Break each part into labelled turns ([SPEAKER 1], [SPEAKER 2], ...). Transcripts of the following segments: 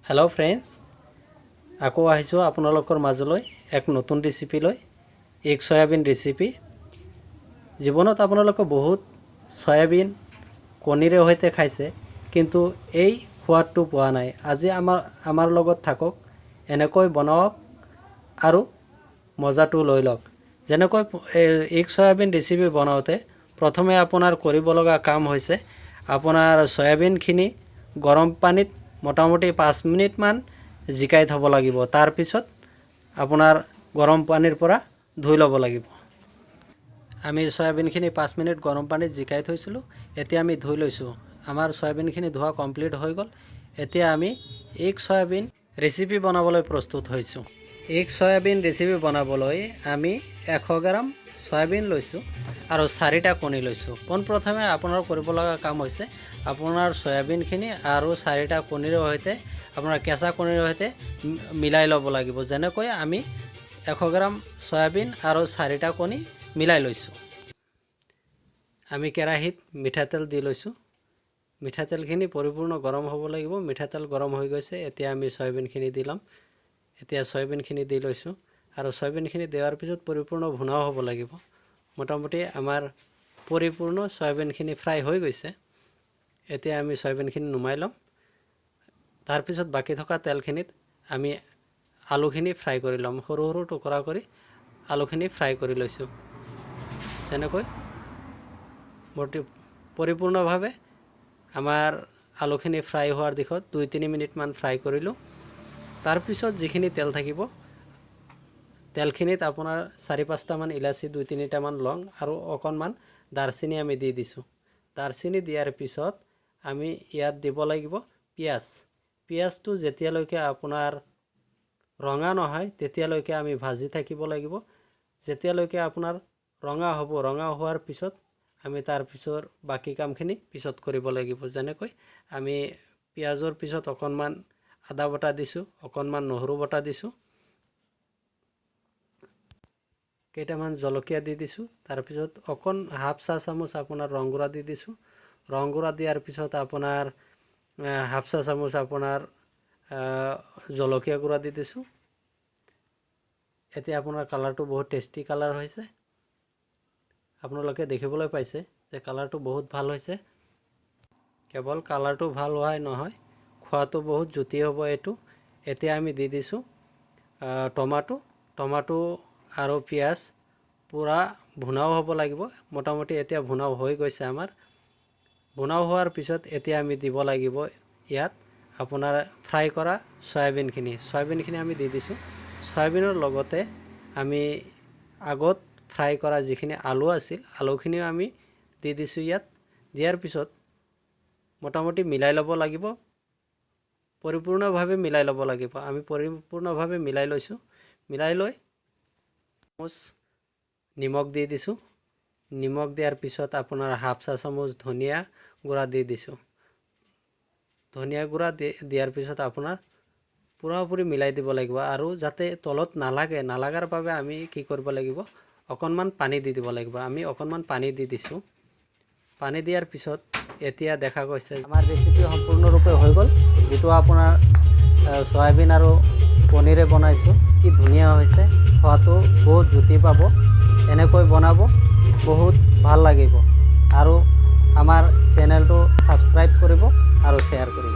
[SPEAKER 1] Hello' friends, আকৌ আহিছোঁ আপোনালোকৰ মাজলৈ এক নতুন ৰেচিপি লৈ, এগ চয়াবিন ৰেচিপি। জীৱনত আপোনালোকে বহুত চয়াবিন কণীৰে সৈতে খাইছে, কিন্তু এই সোৱাদটো পোৱা নাই। আজি আমাৰ লগত থাকক, এনেকৈ বনাওক আৰু মজাটো লৈ লওক। যেনেকৈ এগ চয়াবিন ৰেচিপি বনাওঁতে প্ৰথমে আপোনাৰ কৰিব লগা কাম হৈছে আপোনাৰ চয়াবিনখিনি গৰম পানীত মোটামুটি 5 মিনিটমান জিকাই থ'ব লাগিব। তাৰপিছত আপোনাৰ গৰম পানীৰ পৰা ধুই ল'ব লাগিব। আমি চয়াবিনখিনি 5 মিনিট গৰম পানীত জিকাই থৈছিলোঁ, এতিয়া আমি ধুই লৈছোঁ। আমাৰ চয়াবিনখিনি ধোৱা কমপ্লিট হৈ গ'ল। এতিয়া আমি এগ চয়াবিন ৰেচিপি বনাবলৈ প্ৰস্তুত হৈছোঁ। এগ চয়াবিন ৰেচিপি বনাবলৈ আমি 100 গ্ৰাম চয়াবিন লৈছোঁ আৰু চাৰিটা কণী লৈছোঁ। পোনপ্ৰথমে আপোনাৰ কৰিব লগা কাম হৈছে আপোনাৰ চয়াবিনখিনি আৰু চাৰিটা কণীৰ সৈতে, আপোনাৰ কেঁচা কণীৰ সৈতে মিলাই ল'ব লাগিব। যেনেকৈ আমি 100 গ্ৰাম চয়াবিন আৰু চাৰিটা কণী মিলাই লৈছোঁ। আমি কেৰাহীত মিঠাতেল দি লৈছোঁ। মিঠাতেলখিনি পৰিপূৰ্ণ গৰম হ'ব লাগিব। মিঠাতেল গৰম হৈ গৈছে। এতিয়া আমি চয়াবিনখিনি দি ল'ম। এতিয়া চয়াবিনখিনি দি লৈছোঁ আৰু চয়াবিনখিনি দিয়াৰ পিছত পৰিপূৰ্ণ ভুনাও হ'ব লাগিব। মোটামুটি আমাৰ পৰিপূৰ্ণ চয়াবিনখিনি ফ্ৰাই হৈ গৈছে। এতিয়া আমি চয়াবিনখিনি নুমাই ল'ম। তাৰপিছত বাকী থকা তেলখিনিত আমি আলুখিনি ফ্ৰাই কৰি ল'ম। সৰু সৰু টুকুৰা কৰি আলুখিনি ফ্ৰাই কৰি লৈছোঁ। তেনেকৈ পৰিপূৰ্ণভাৱে আমাৰ আলুখিনি ফ্ৰাই হোৱাৰ দিশত 2-3 মিনিটমান ফ্ৰাই কৰিলোঁ। তাৰপিছত যিখিনি তেল থাকিব, তেলখিনিত আপোনাৰ চাৰি পাঁচটামান ইলাচি, দুই তিনিটামান লং আৰু অকণমান দাৰচিনি আমি দি দিছোঁ। দাৰচিনি দিয়াৰ পিছত আমি ইয়াত দিব লাগিব পিঁয়াজ। পিঁয়াজটো যেতিয়ালৈকে আপোনাৰ ৰঙা নহয়, তেতিয়ালৈকে আমি ভাজি থাকিব লাগিব। যেতিয়ালৈকে আপোনাৰ ৰঙা হ'ব, ৰঙা হোৱাৰ পিছত আমি তাৰপিছৰ বাকী কামখিনি পিছত কৰিব লাগিব। যেনেকৈ আমি পিঁয়াজৰ পিছত অকণমান আদা বটা দিছোঁ, অকণমান নহৰু বটা দিছোঁ, কেইটামান জলকীয়া দি দিছোঁ। তাৰপিছত অকণ হাফ চাহ চামুচ আপোনাৰ ৰং গুড়া দি দিছোঁ। ৰং গুড়া দিয়াৰ পিছত আপোনাৰ হাফ চাহ চামুচ আপোনাৰ জলকীয়া গুড়া দি দিছোঁ। এতিয়া আপোনাৰ কালাৰটো বহুত টেষ্টি কালাৰ হৈছে। আপোনালোকে দেখিবলৈ পাইছে যে কালাৰটো বহুত ভাল হৈছে। কেৱল কালাৰটো ভাল হোৱাই নহয়, খোৱাটো বহুত জুতি হ'ব এইটো। এতিয়া আমি দি দিছোঁ টমাটো। টমাটো আৰু পিঁয়াজ পূৰা ভুনাও হ'ব লাগিব। মোটামুটি এতিয়া ভুনাও হৈ গৈছে আমাৰ। ভুনাও হোৱাৰ পিছত এতিয়া আমি দিব লাগিব ইয়াত আপোনাৰ ফ্ৰাই কৰা চয়াবিনখিনি। চয়াবিনখিনি আমি দি দিছোঁ। চয়াবিনৰ লগতে আমি আগত ফ্ৰাই কৰা যিখিনি আলু আছিল, আলুখিনিও আমি দি দিছোঁ ইয়াত। দিয়াৰ পিছত মোটামুটি মিলাই ল'ব লাগিব, পৰিপূৰ্ণভাৱে মিলাই ল'ব লাগিব। আমি পৰিপূৰ্ণভাৱে মিলাই লৈছোঁ। মিলাই লৈ চামুচ নিমখ দি দিছোঁ। নিমখ দিয়াৰ পিছত আপোনাৰ হাফ চাহ চামুচ ধনিয়া গুড়া দি দিছোঁ। ধনিয়া গুড়া দিয়াৰ পিছত আপোনাৰ পূৰাপুৰি মিলাই দিব লাগিব আৰু যাতে তলত নালাগে, নালাগাৰ বাবে আমি কি কৰিব লাগিব? অকণমান পানী দি দিব লাগিব। আমি অকণমান পানী দি দিছোঁ। পানী দিয়াৰ পিছত এতিয়া দেখা গৈছে আমাৰ ৰেচিপি সম্পূৰ্ণৰূপে হৈ গ'ল। যিটো আপোনাৰ চয়াবিন আৰু পনীৰে বনাইছোঁ, কি ধুনীয়া হৈছে। খোৱাটো বহুত জুতি পাব। এনেকৈ বনাব, বহুত ভাল লাগিব আৰু আমাৰ চেনেলটো ছাবস্ক্ৰাইব কৰিব আৰু শ্বেয়াৰ কৰিব।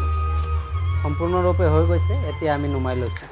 [SPEAKER 1] সম্পূৰ্ণৰূপে হৈ গৈছে। এতিয়া আমি নুমাই লৈছোঁ।